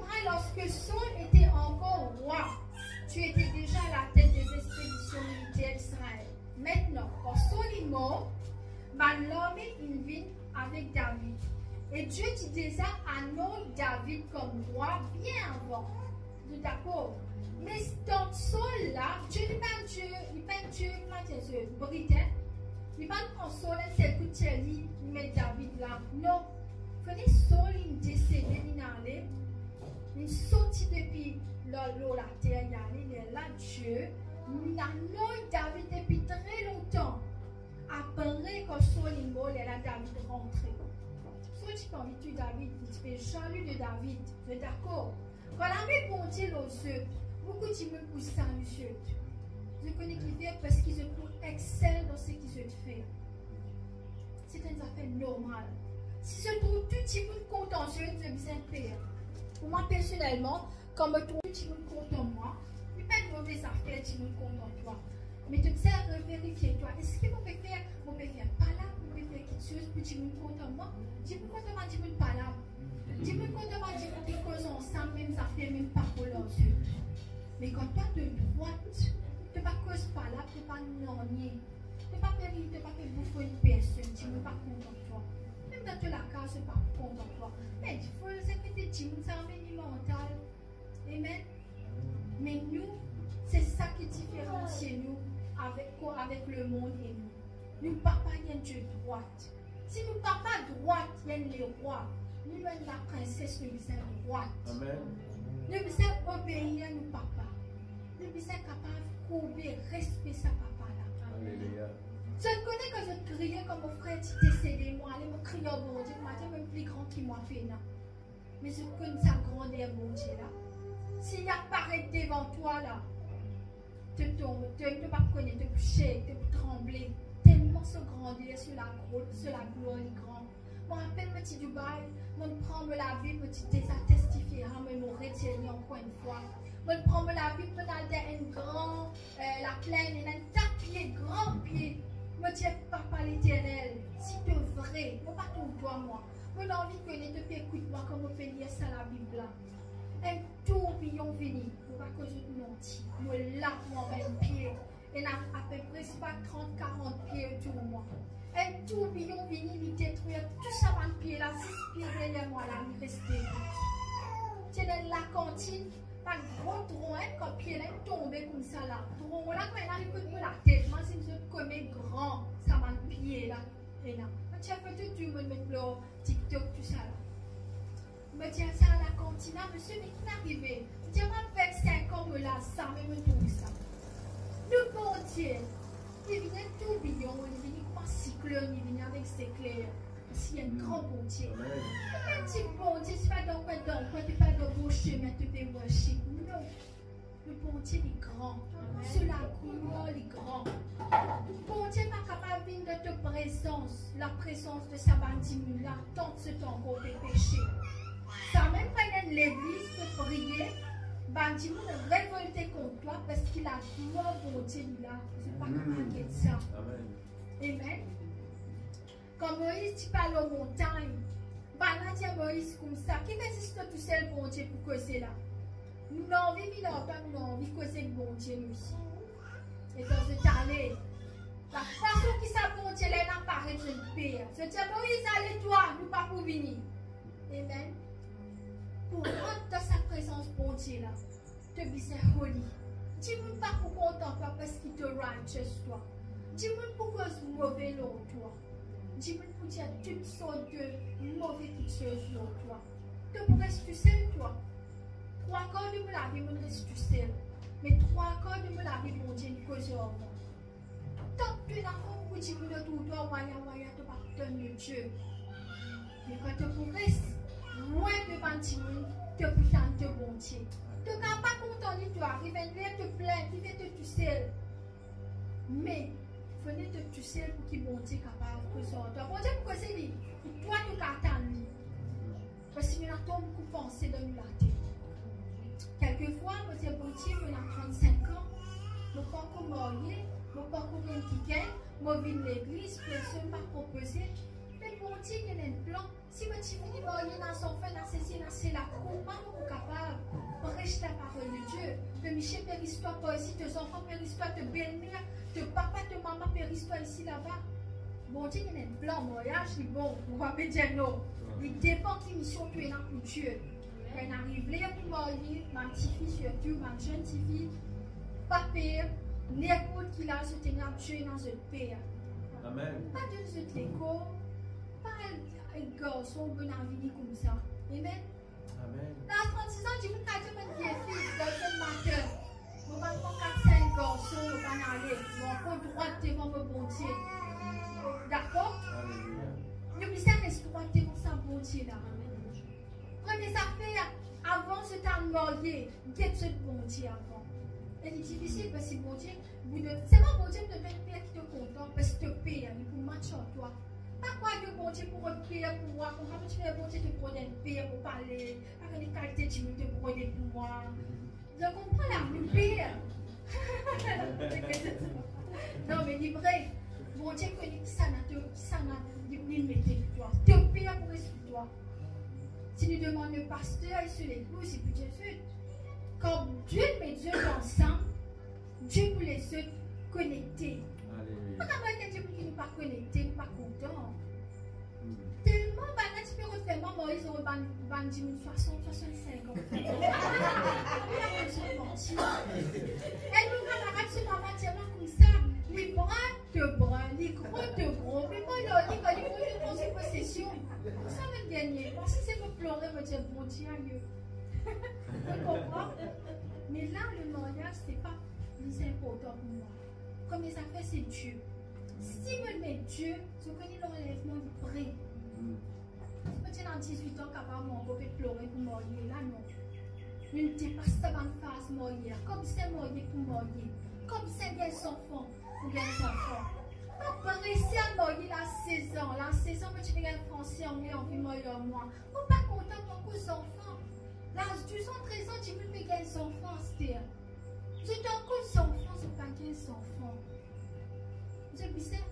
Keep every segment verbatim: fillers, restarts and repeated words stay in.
moi, lorsque Saül était encore roi, tu étais déjà à la tête des expéditions militaires d'Israël. Maintenant, kan Saül inn mor, bann larme inn vinn avek David. E Dieu ti deza anoint David kom rwa bien avan. Zot dakor? Me tan Saül la, Dieu li pa enn Dieu, li pa enn Dieu, kouma dir, brit, hein? Li pa pran Saül enn sel kout, tir li, li met David la. Non. Kone Saül inn desede, linn ale, linn sorti depi lor, lor later, li ale, lerla Dieu inn anoint David depi tre lontan. Apre, kan Saül inn mor, lerla David rantre. Saül ti pa anvi touy David, li ti pe zalou de David. Zot dakor? Kan lame Bondie lor zot, boukou dimoun pou zalou zot. Zot kone kifer? Parski zot pou excel dan seki zot fer. Se enn zafer normal. Si zot trouv tou dimoun kontan zot, zot bizin per. Pou mwa personelman, kan mo trouv tou dimoun kontan mwa, li pa enn move zafer dimoun kontan twa. Me to bizin reverifie twa, eski mo pe fer, mo pe fer palab, mo pe fer kiksoz pou dimoun kontan mwa? Dimoun kontan mwa, dimoun palab. Dimoun kontan mwa, dimoun ki koz ansam mem zafer, mem parol ar zot. Me kan twa to drwat, to pa koz palab, to pa nanye. To pa pe rir, to pa pe boufonn personn, dimoun pa kontan twa. Mem dan to lakaz, zot pa kontan twa. Me dife, sa ki dimoun sa amenn li mantal. Amen. Me nou, se sa ki diferansie nou avek, avek lemond e nou. Nou papa li enn Dieu drwat. Si nou papa drwat, li enn lerwa, nou, nou enn laprinses, nou bizin drwat. Amen. Nou bizin obeir nou papa. Nou bizin kapav kourbe, respe sa papa la. Aleluya. Zot kone kan zot kriye, kan mo frer ti desede, mo ale, mo kriye ar Bondie, mo dir, mo pli gran ki mwa pena. Me zot konn sa grander Bondie la. Si li aparet devan twa la, to tonbe, to, to pa kone, to pou shake, to pou tranble. Telman so grander, so lagro-, so laglwar li gran. Mo rapel mo ti Dubai, mo pran mo Labib, mo ti deza testifie, ha, me mo retir li ankor enn fwa. Mo pran mo Labib, mo al dan enn gran, eh, laplenn, ena enn ta pie, gran pie. Mo dir, Papa Leternel, si to vre, mo pa trouv twa mwa. Mo anvi kone to pe ekout mwa kan mo pe lir sa Labib la. Enn tourbiyon vini, mo pa koz zot manti. Mo la, mo anba enn pie. Ena apepre, sipa, trant, karant pie otour mwa. Enn tourbiyon vini, li detrir tou sa bann pie la, zis pie deryer mwa la, li res debout. Ti ena enn lakantin, bann gro tron, hein, kan pie la tonbe koumsa la. Tron la, kan ena, li kot mo latet, mo dir zot kone gran sa bann pie la. Ena. Mo tir foto, tou dimoun met lor TikTok, tousala. Mo dir sa lakantin la, "Misie, me ki arive?" Li dir, "Mwa, vennsenk an mo la, zame mo trouv sa." Nou Bondie, li vini enn tourbiyon, li vini kouma siklonn, li vini avek zekler. Parski li enn gran Bondie. Amen. Enn ti Bondie, sipa dan kwin, dan kwin, sipa dan bon sime, to pe worship. Non. Le Bondie li gran. Amen. So laglwar li gran. Bondie pa kapav vinn dan to prezans, laprezans de sa bann dimoun la, tan zot ankor pe pese. Samem pa ena enn legliz pe priye, bann dimoun revolte kont twa, parski laglwar Bondie li la, zot pa kapav get sa. Amen. Amen. Kan Moiz ti pe al lor montagn, bannla dir Moiz koumsa, "Kifer zis to tousel Bondie pou koze la? Nou anvi vinn ar twa, nou anvi koze ek Bondie nou osi." E kan zot ale, lafason ki sa Bondie la inn aparet, zot per. Zot dir, "Moiz, ale twa, nou pa pou vini." Amen. Pou rant dan sa prezans Bondie la, to bizin holy. Dimoun pa pou kontan twa parski to righteous twa. Dimoun pou koz move lor twa. Dimoun pou dir tou sort de move kiksoz lor twa. To pou res tousel twa. Trwa kar de mo lavi, mo res tousel. Me trwa kar de mo lavi, Bondie inn koze Tank to ena boukou dimoun otour twa, waya, waya, to pa pou tann Bondie. Me kan to pou res lwin de bann dimoun, to pou tann to Bondie. To kapav pa kontan li, to ariv enn ler to plin, to fer to tousel. Me fode to tousel pou ki Bondie kapav koze ar twa. Bondie pou koze li, pou twa to kapav tann li. Parski nou ena tro boukou panse dan nou latet. Kelkefwa, mo dir Bondie, mo ena trant-sink an, mo pankor marye, mo pankor gagn kikenn, mo vinn legliz, personn pa propoze. Me Bondie, li ena enn plan. Si mo ti vini marye, ena zanfan, ena sesi, ena sela, kouma mo pou kapav pres laparol de Bondie? To misie pe res twa par isi, to zanfan pe res twa, to belmer, to papa, to mama pe res twa isi, laba. Bondie, li ena enn plan, maryaz li bon, ou pa pe dir non. Li depan ki mision to ena pou Bondie. Kan ariv ler pou marye, bann tifi sirtou, bann zenn tifi, pa per, ninport ki laz zot ena, Bondie ena zot per. Amen. Pa donn zot lekor, pa al ek garson, bon, al vini koumsa. Amen. Amen. Laz trant-sis an, dimoun kapav dir, mo enn vie fi, garson matin. Mo pa pran kat-sink garson, mo pa ale. Mo ankor drwat devan mo Bondie. Dakor? Alelouya. Nou bizin res drwat devan sa Bondie la. Premie zafer, avan zot al marye, get zot Bondie avan. E li difisil, parski Bondie, bout de, selman Bondie pou donn enn per ki to kontan, parski to per, li pou match ar twa. Pa krwar ki Bondie pou rod per pou mwa, kouma mo ti fer Bondie to rod enn per pou pale, pa kone kalite dimoun to pou rode pou mwa. Zot konpran la, nou per. Non, me li vre. Bondie kone kisannla to, kisannla li, li mete pou twa. To per pou res pou twa. Si nou demann le pasteur e so lepouz, li pou dir zot, kan Bondie met zot ansam, Bondie pou les zot konekte. Alelouya. Pa kapav dir ki nou pa konekte, nou pa kontan. Hmm. Telman bann la ti pe rod fer mwa marye, zot bann, bann dimoun swasant, swasann-sink an. Li pa konn zot manti. E nou kamarad, so mama dir mwa koumsa, li brin, to brin, li gro, to gro. Me mwa, li, kan li pran zot posesion, koumsa mo gagne. Parski si mo plore, mo dir, Bondie, ayo. Ou konpran? Me la, le maryaz, se pa pli inportan pou mwa. Premie zafer, se Bondie. Si mo met Bondie, zot kone lanlevman li pre. Mm. Si mo ti ena diz-wit an, kapav mo ankor pe plore pou marye la, non. Nou depas sa bann faz marye. Kan bizin marye pou marye. Kan bizin gagn zanfan pou gagn zanfan. Pa prese al marye la sez an. La sez an, mo ti pe gagn franse, angle, anvi marye ar mwa. Mo pa kontan, mo ankor zanfan. Laz douz an, trez an, dimoun pe gagn zanfan aster. Zot ankor zanfan, zot pa gagn zanfan. Zot bizin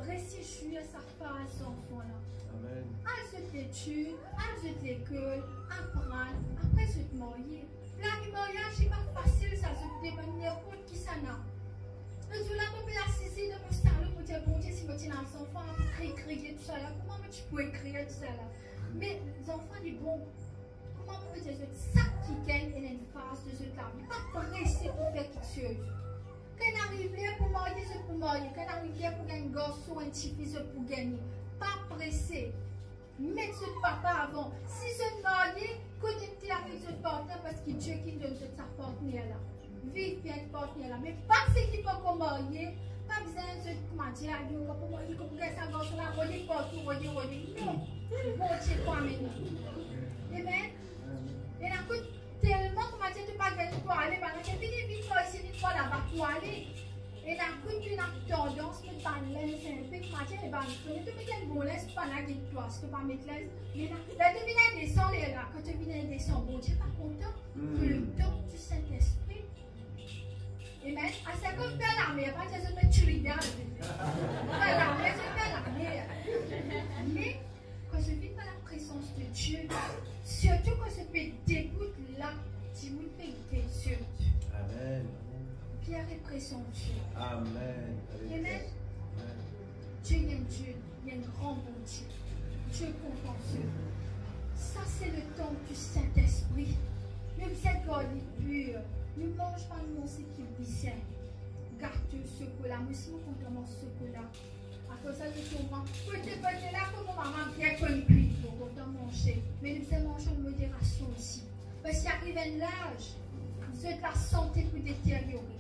res zwe sa faz zanfan la. Amen. Al zot letid, al zot lekol, aprann, apre zot marye. Lavi maryaz, se pa fasil sa, zot demann ninport kisannla. Lot zour la, mo pe asize dan mo salon, mo dir, Bondie, si mo ti ena zanfan, apre kriye, kriye, tousala, kouma mo ti pou kriye, tousala? Me zanfan, li bon. Kouma mo pe dir zot, sak kikenn ena enn faz de zot lavi. Pa prese pou fer kiksoz. Kan ariv ler pou marye, zot pou marye. Kan ariv ler pou gagn garson, enn tifi, zot pou gagne. Pa prese. Met zot papa avan. Si zot marye, konekte avek zot partner, parski Bondie ki donn zot sa partner la. Viv bien partner la. Me bann seki pankor marye, pa bizin zot kouma dir, ayo, kan pou marye, kan pou gagn sa garson la, rode partou, rode, rode. Non. Bondie pou amenn ou. Amen. Ena kot telman, kouma dir, to pa gagn pou ale, bann la dir, vini, vini, vini, vini, vini laba pou ale. Ena kot ena tandans met bann linz inpe, kouma dir, e bann, to met enn bon linz, pa nanye twa, si to pa met linz. Me la, la to vinn indesan, lerla, kan to vinn indesan, Bondie pa kontan. Hmm. Ke letan di Sintespri. Amen. Aster kan fer lamer, pa dir zot met tirigal. Fer lamer, zot fer lamer. Me kan zot vinn dan lapresans de Bondie, sirtou kan zot pe debout la, dimoun pe get zot. Amen. Pierre est présent, Dieu. Amen. Amen. Amen. Dieu, il y a un Dieu, il y a un grand Bondie. Dieu comprend ce. Ça, c'est le temple du Saint-Esprit. Nou bizin gard li pir. Nou manz pa nou manz ki bizin. Gato, sokola, mo si mo kontan manz sokola. Akoz sa, nou tourmant. Kote, kote la, kouma mama bien konn kwi, mo kontan manze. Me nou bizin manz an moderasion osi. Parski ariv enn laz, zot lasante pou deteryore.